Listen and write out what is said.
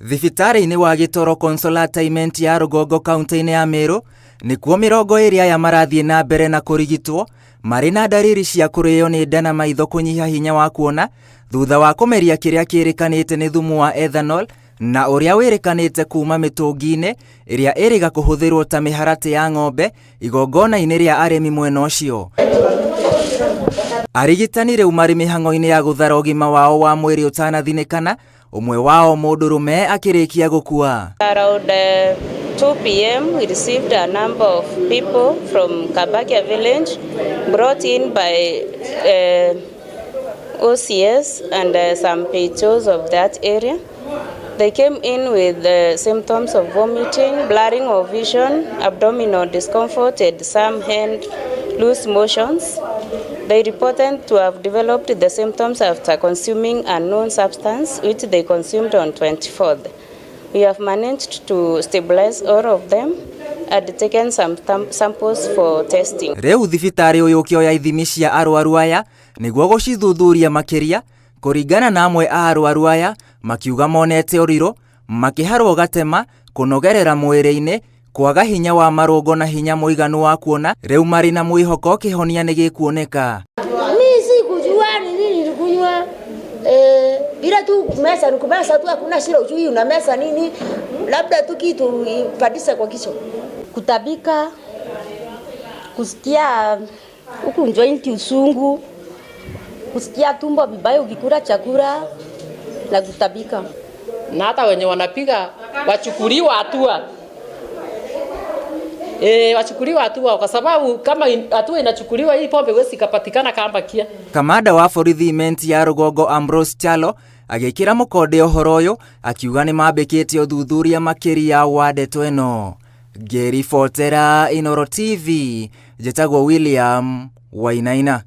Thibitarĩ-inĩ wa Gĩtoro Consolataiment ya Rũgongo kaunti-inĩ ya Meru nĩkuo 20 aya marathiĩ na mbere na kũrigitwo marĩ na ndariri cia kũrĩo nĩ nda na maitho kũnyiha hinya wa kuona thutha wa kũmeria kĩrĩa kĩrĩkanĩte nĩ thumu wa ethanol na ũrĩa wĩrĩkanĩte kuma mĩtũngi-inĩ ĩrĩa ĩrĩga kũhũthĩrwo ta mĩharatĩ ya ng'ombe igongona-inĩ rĩa arĩmi mwena ũcio. Arigitani rĩu marĩ mĩhang'o-inĩ ya gũthara ũgima wao wa mwĩrĩ ũtanathinĩkana, ũmwe wao mũndũrũme akĩrĩkia gũkua. Around 2 p.m., we received a number of people from Kabakia village brought in by OCS and some PHOs of that area. They came in with symptoms of vomiting, blurring of vision, abdominal discomfort, and some hand loose motions. They reported to have developed the symptoms after consuming unknown substance, which they consumed on 24th. We have managed to stabilize all of them and taken some samples for testing. Rĩu thibitarĩ ũyũ ũkĩoya ithimi cia arwaru aya nĩguo gũcithuthuria makĩria kũringana na amwe a arwaru aya makiuga monete ũrirũ makĩharwo gatema kũnogerera mwĩrĩ-inĩ kwaga hinya wa marũngo na hinya mũiganu wa kuona rĩu marĩ na mwĩhoko kĩhonia nĩ gĩkuoneka. Mi sikujua ni nini nilikunywa. Bila tu kumeza ni kumeza tu, hakuna shida, ujui unameza nini, labda tu kitu ipandishe kwa kichwa. Kutabika, kusikia huku joint usungu, kusikia tumbo vibaya ukikula chakula na kutabika. Na hata wenye wanapiga wachukuliwa hatua. Wachukuliwa hatua kwa sababu kama hatua inachukuliwa hii pombe huwezi ikapatikana Kambakia. Kamanda wa borithi Menti ya Rũgongo Ambrose Chalo agĩkĩra mũkonde ũhoro ũyũ akiuga nĩ mambĩkĩte ũthuthuria makĩria wa ndeto ĩno. Ngĩribotera Inooro TV, njĩtagwo William Wainaina.